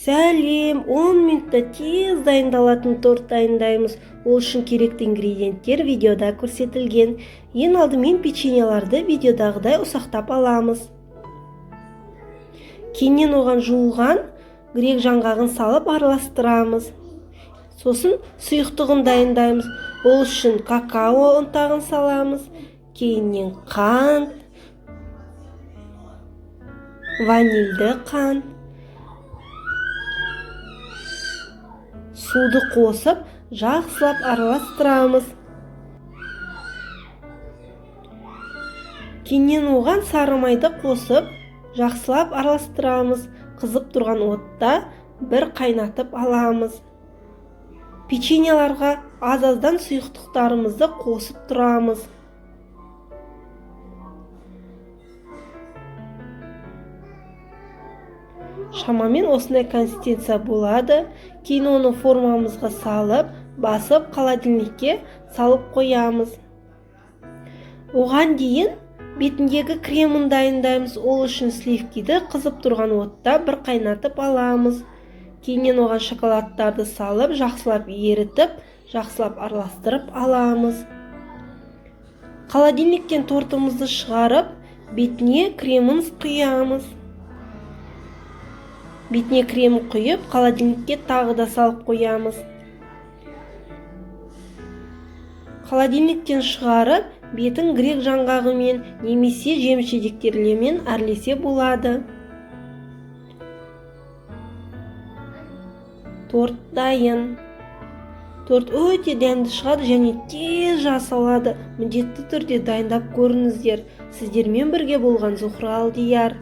Сәлем! 10 минутта тез дайындалатын торт дайындаймыз. Ол үшін керекті ингредиенттер видеода көрсетілген. Ең алдымен печеньеларды видеодағыдай ұсақтап аламыз. Кейіннен оған жуылған грек жаңғағын салып араластырамыз. Сосын сұйықтығын дайындаймыз. Ол үшін какао ұнтағын саламыз, кейіннен қант, ванильді қант, суды қосып жақсылап араластырамыз. Кейіннен оған сары майды қосып жақсылап араластырамыз. Қызып тұрған отта бір қайнатып аламыз. Печеньеларға аз-аздан сұйықтықтарымызды қосып тұрамыз. Шамамен осындай консистенция болады. Кейін оны формамызға салып, басып, холодильникке салып қоямыз. Оған дейін бетіндегі кремін дайындаймыз. Ол үшін сливкиді қызып тұрған отта бір қайнатып аламыз. Кейіннен оған шоколадтарды салып, жақсылап ерітіп, жақсылап араластырып аламыз. Холодильниктен тортымызды шығарып, бетіне кремін құямыз. Бетіне крем құйып, холодильникке тағы да салып қоямыз. Холодильниктен шығарып, бетін грек жаңғағымен немесе жеміс-жидектермен әрлесе болады. Торт дайын. Торт өте дәмді шығады және тез жасалады. Міндетті түрде дайындап көріңіздер. Сіздермен бірге болған Зухра Алдияр.